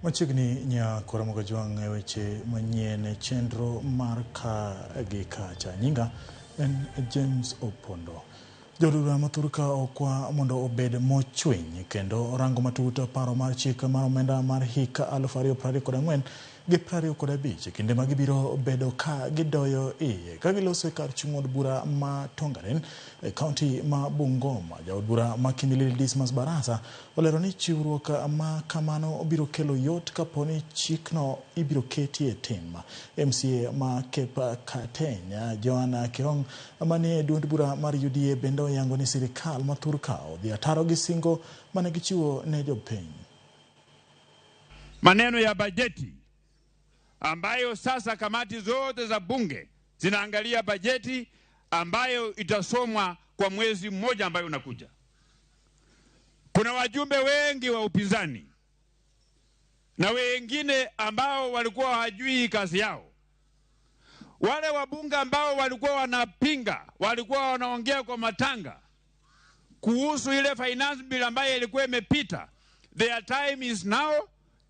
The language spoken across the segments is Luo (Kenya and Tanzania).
Machiegni nyakora Mogajwang' e weche manyien e chenro mar ka gi kacha. Nyinga en James Opondo. Jood bura ma thurka okwa mondo obed mochwiny kendo rango matut paro mar chik mar omenda mar hik 2024 gi 25 e kinde ma gibiro bedo ka gidoyo iye ka giloso e kar chung' od bura ma Tongaren e kaunti ma Bungoma. Jaod bura ma Kimilili Dismas Barasa olero ni chiwruok ma kamano biro kelo yot kapo ni chikno ibiro keti e tim. MCA ma Cape Kateny Joanna Kirong manie duond bura mar UDA bende oyango ni sirikal ma thurka odhi ataro gi singo mane gichiwo ne jopiny. Maneno ya bajeti ambayo sasa kamati zote za bunge zinaangalia bajeti ambayo itasomwa kwa mwezi mmoja ambayo unakuja. Kuna wajumbe wengi wa upinzani na wengine ambao walikuwa hawajui kazi yao. Wale wabunge ambao walikuwa wanapinga, walikuwa wanaongea kwa matanga kuhusu ile finance bill ambayo ilikuwa imepita. Their time is now.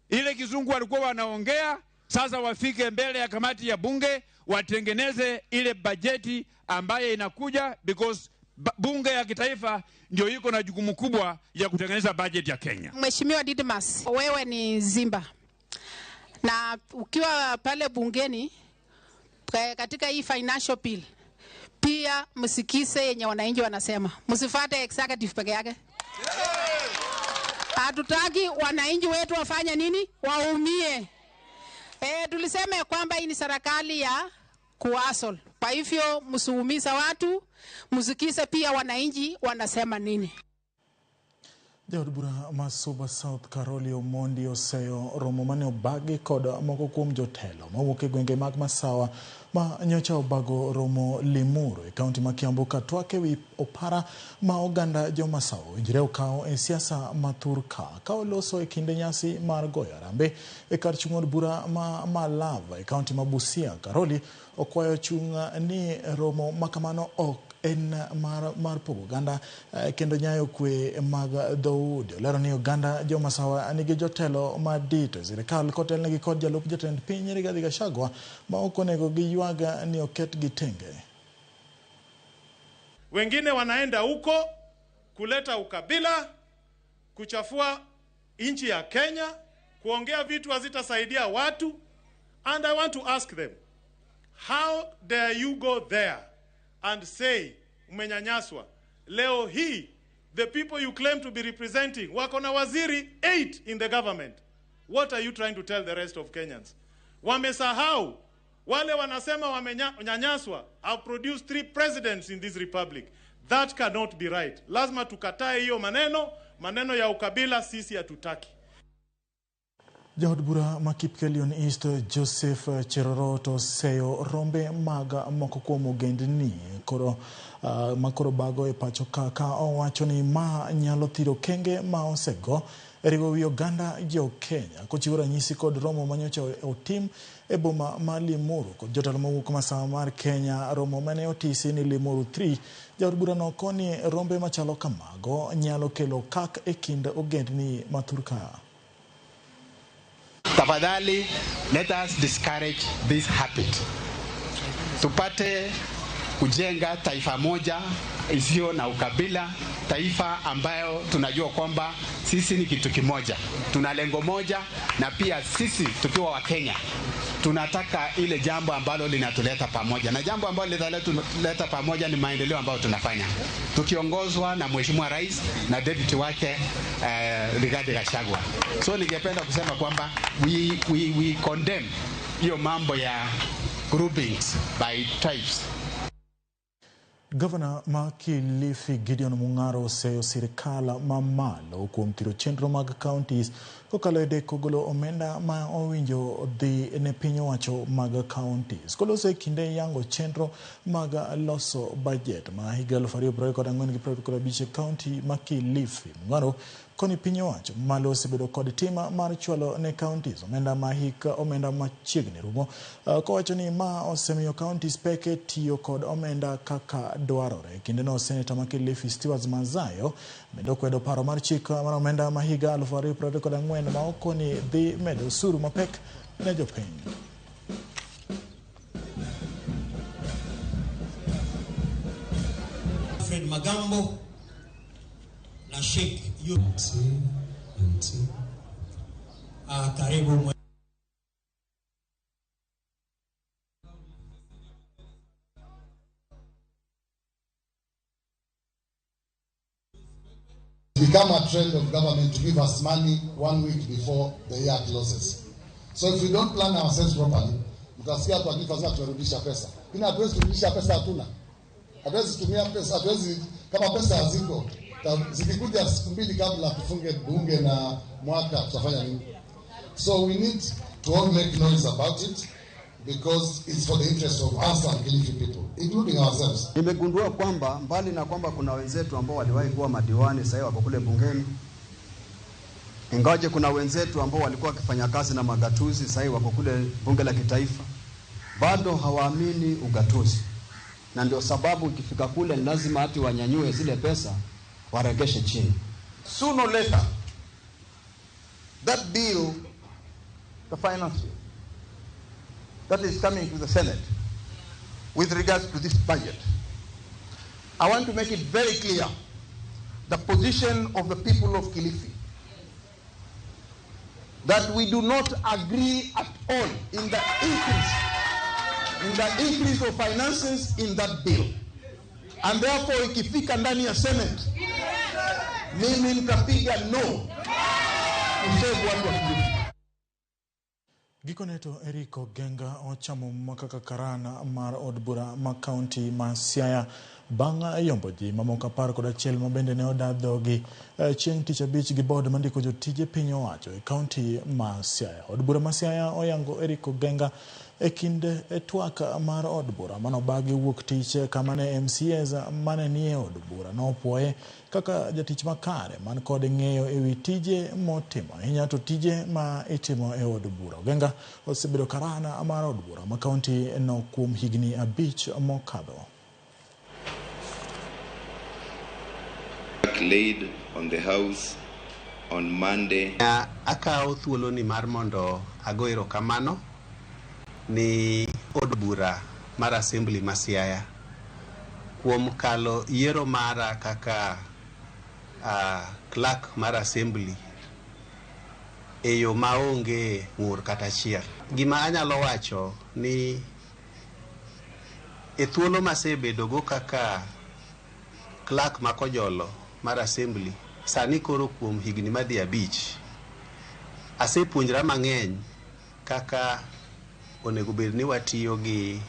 Ile kizungu walikuwa wanaongea, sasa wafike mbele ya kamati ya bunge watengeneze ile bajeti ambayo inakuja, because bunge ya kitaifa ndio iko na jukumu kubwa ya kutengeneza bajeti ya Kenya. Mheshimiwa Didmas, wewe ni Zimba na ukiwa pale bungeni katika hii financial bill pia msikize yenye wananchi wanasema, msifuate executive peke yake. Hatutaki wananchi wetu wafanye nini? Waumie. Tulisema kwamba hii ni serikali ya kuasol. Kwa hivyo msiumiza watu, msikize pia wananchi wanasema nini. Jaod bura ma Suba South Caroli Omondi oseyo romo mane obagi kod moko kuom jotelo mawuok e gwenge mag Masawa ma nyocha obago romo Limuru e kaunti ma Kiambu ka twak ewi opara ma oganda jo Masawa owinjore okaw e siasa ma thurka ka oloso e kinde nyasi mar goyo harambee e kar chung' od bura ma Malava e kaunti ma Busia. Caroli okwayo chung' ni romo makamano ok en mar pogo oganda kendo nyayo kwe mag dhoudi. Olero ni oganda jo Masawa nigi jotelo madito e sirikal kotelnegi kod jalup jatend piny Rigathi Gachagua ma ok onego giywag ni oketgi tenge. Wengine wanaenda huko kuleta ukabila, kuchafua nchi ya Kenya, kuongea vitu hazitasaidia watu. And I want to ask them, how dare you go there and say umenyanyaswa? Leo hii the people you claim to be representing wako na waziri 8 in the government. What are you trying to tell the rest of Kenyans? Wamesahau wale wanasema wamenyanyaswa have produced 3 presidents in this republic. That cannot be right. Lazima tukatae hiyo maneno, maneno ya ukabila sisi hatutaki. Jaod bura ma Kipkelion East Joseph Cherorot oseyo rombe mag moko kuom ogendni koro makoro bago e pacho ka ka owacho ni ma nyalo thiro kenge ma osego e riwo wi oganda jo Kenya kochiwo ranyisi kod romo manyocha otim e boma ma Limuru kod jotelo mowuok masawa mar Kenya. Romo mane otisi ni Limuru 3. Jaod burano koni rombe machalo kamago nyalo kelo kak e kind ogendni ma thurka. Tafadhali, let us discourage this habit. Tupate kujenga taifa moja isiyo na ukabila, taifa ambayo tunajua kwamba sisi ni kitu kimoja, tuna lengo moja, na pia sisi tukiwa wa Kenya tunataka ile jambo ambalo linatuleta pamoja, na jambo ambalo linatuleta pamoja ni maendeleo ambayo tunafanya tukiongozwa na Mheshimiwa Rais na deputy wake Rigathi Gachagua. So ningependa kusema kwamba we condemn hiyo mambo ya groupings by tribes. Gavana ma Kilifi Gideon Mung'aro oseyo sirikal mamalo kuom thiro chenro mag counties kokalo e deko golo omenda ma owinjo dhi ne piny owacho mag counties. Koloso e kinde yango chenro mag loso budget ma higa 2024 gi 2025 e county ma Kilifi. Mung'aro koni piny owacho malo osebedo kod tim mar chwalo ne counties omenda ma hik omenda machiegni rumo, kowacho ni ma osemiyo counties pek e tiyo kod omenda kaka dwarore. Kindeno seneta ma Kilifi Stewart Madzayo bende okwedo paro mar chik mar omenda ma higa 2024 ma okoni dhi medo osuru mapek ne jopiny. Fred Magambo na Sheikh Yu. Karibu. Become a trend of government to give us money 1 week before the year closes. So if we don't plan ourselves properly, mtasikia watu wakifanya tunarudisha pesa. Lakini hatuwezi kurudisha pesa, hatuna. Hatuwezi tumia pesa, hatuwezi, kama pesa haziko, zikikuja siku mbili kabla tufunge bunge na mwaka, tutafanya nini? So we need to all make noise about it because it's for the interest of us and Kilifi people, including ourselves. Nimegundua kwamba mbali na kwamba kuna wenzetu ambao waliwahi kuwa madiwani sasa wako kule bungeni, ingawaje kuna wenzetu ambao walikuwa wakifanya kazi na magatuzi sasa wako kule bunge la kitaifa, bado hawaamini ugatuzi, na ndio sababu ikifika kule ni lazima hati wanyanyue zile pesa waregeshe chini. Sooner or later, that bill, the finance bill, that is coming to the Senate with regards to this budget, I want to make it very clear the position of the people of Kilifi, that we do not agree at all in the increase of finances in that bill. And therefore, ikifika ndani ya Senate, mimi nitapiga no kusave watu wa Kilifi. Gikone to Eric Ogenga ochamo muma kaka karana mar od bura ma kaunti ma Siaya bang' yombo ji mamoko 11 ma bende ne oda dhogi chieng' tich abich gi board mandiko jotije piny owacho e kaunti ma Siaya. Od bura ma Siaya oyango Eric Ogenga e kind twak mar od bura manobagi wuok tich kama ne MCAs mane nie od bura nopuoye kaka jatich makare man kod ng'eyo ewi tije motimo ahinya to tije ma itimo e od bura. Ogenga osebedo karana mar od bura ma kaunti no kuom higni 5 mokadho. Laid on the house on Monday. Akawo thuolo ni mar mondo ago erokamano ni od bura mar Assembly ma Siaya kuom kalo yiero mara kaka clerk mar Assembly e yo maonge ng'ur kata achiel. Gima anyalo wacho ni e thuolo masebedogo kaka clerk ma Kojolo mar Assembly sani koro kuom higni madhi 5, asepuonjra mang'eny kaka onego bed ni watiyo gi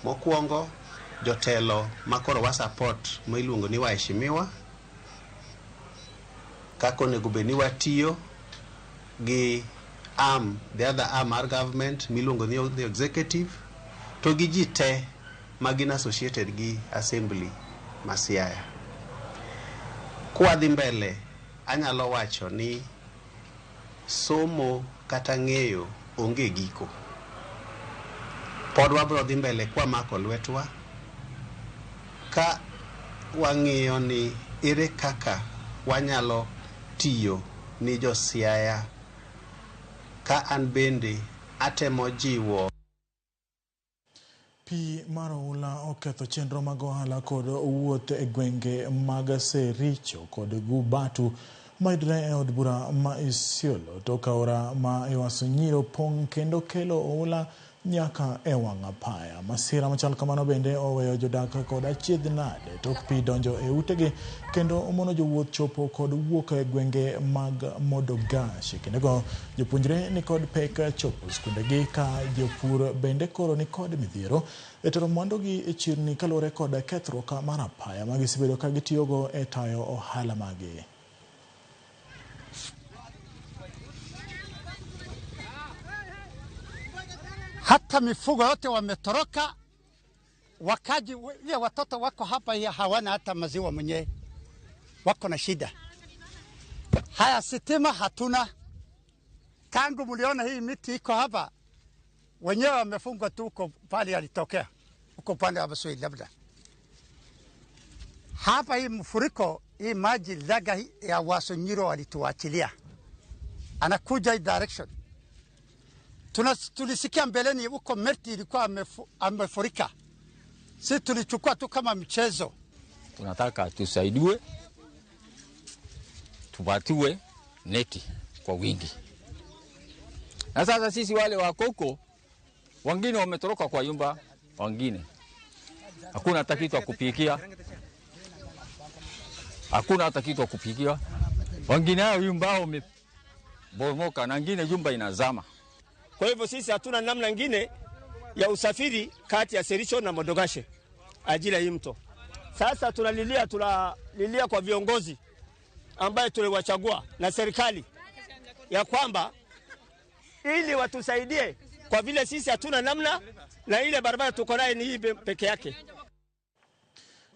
mokwongo jotelo makoro wa support ma iluongo ni waheshimiwa, kaka onego bed ni watiyo gi arm, the other arm mar government miluongo ni the executive, to gi ji te ma gin associated gi Assembly ma Siaya. Kwadhi mbele, anyalo wacho ni somo kata ng'eyo onge giko. Pod wabro dhi mbele kwamako lwetwa ka wang'iyo ni ere kaka wanyalo tiyo ni jo Siaya, ka an bende atemo jiwo. Pi mar oula oketho chenro mag ohala kod wuoth e gwenge mag Sericho kod Gubatu mayudore e od bura ma Isiolo. Tok aora ma Ewaso Nyiro pong' kendo kelo oula nyaka e wang' apaya. Masira machal kamano bende oweyo jodak kod achiedh nade tok pi donjo e utegi kendo omono jowuoth chopo kod wuok e gwenge mag Modogash. Kindego jopuonjre nikod pek chopo skundegi ka jopur bende koro nikod midhiero e tero mwandugi e chirni kaluwore kod kethruok mar apaya ma gisebedo ka gitiyogo e tayo ohala maggi. Hata mifugo yote wametoroka, wakaji ya watoto wako hapa ya hawana hata maziwa mwenyewe, wako na shida. Haya, sitima hatuna tangu mliona hii miti iko hapa, wenyewe wamefungwa tu huko pale alitokea huko upande wa Basui labda. Hapa hii mfuriko hii maji laga ya Wasonyiro walituachilia, anakuja hii direction. Tulisikia mbeleni huko Merti ilikuwa amefurika, si tulichukua tu kama mchezo. Tunataka tusaidiwe, tupatiwe neti kwa wingi. Na sasa sisi wale wa koko, wengine wametoroka kwa nyumba, wengine hakuna hata kitu ya kupikia, hakuna hata kitu ya kupikia. Wengine hao nyumba wamebomoka na wengine nyumba inazama. Kwa hivyo sisi hatuna namna nyingine ya usafiri kati ya Sericho na Modogashe ajili ya hii mto. Sasa tunalilia kwa viongozi ambaye tuliwachagua na serikali ya kwamba ili watusaidie, kwa vile sisi hatuna namna na ile barabara tuko nayo ni hii peke yake.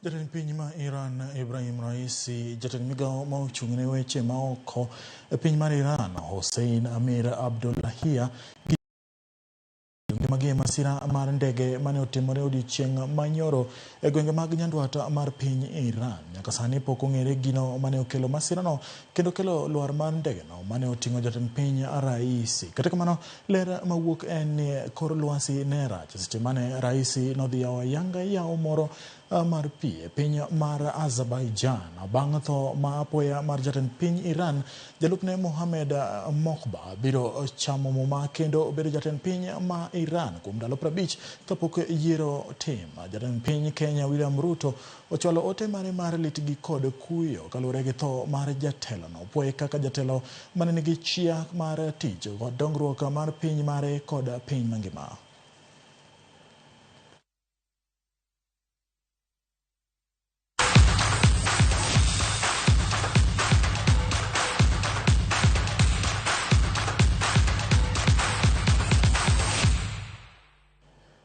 Jatend piny ma Iran Ibrahim Raisi, jatend migao ma ochung' ne weche maoko e piny mar Iran Hossein Amir Abdollahian ngimagi e masira mar ndege mane otimore odiechieng' manyoro e gwenge mag nyandwat mar piny Iran. Nyaka sani pok ong'ere gino mane okelo masirano kendo kelo lwar mar ndegeno mane oting'o jatend piny Raisi. Kata kamano, ler mawuok en ni kor lwasi ne rach seche mane Raisi nodhi yawo ayanga yawo moro mar pi e piny mar Azerbaijan. Bang' tho ma apoya mar jatend piny Iran, jalupne Mohamed Mokhbar biro chamo muma kendo bedo jatend piny ma Iran kuom ndalo 50 kapok yiero tim. Jatend piny Kenya William Ruto ochwalo ote mare mar lit gi kod kuyo kaluwore gi tho mar jatelono. Opuoye kaka jatelo mane nigi chia mar tich kod dongruok mar piny mare kod piny mangima.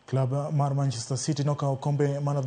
Club mar Manchester City nokawo kombe mana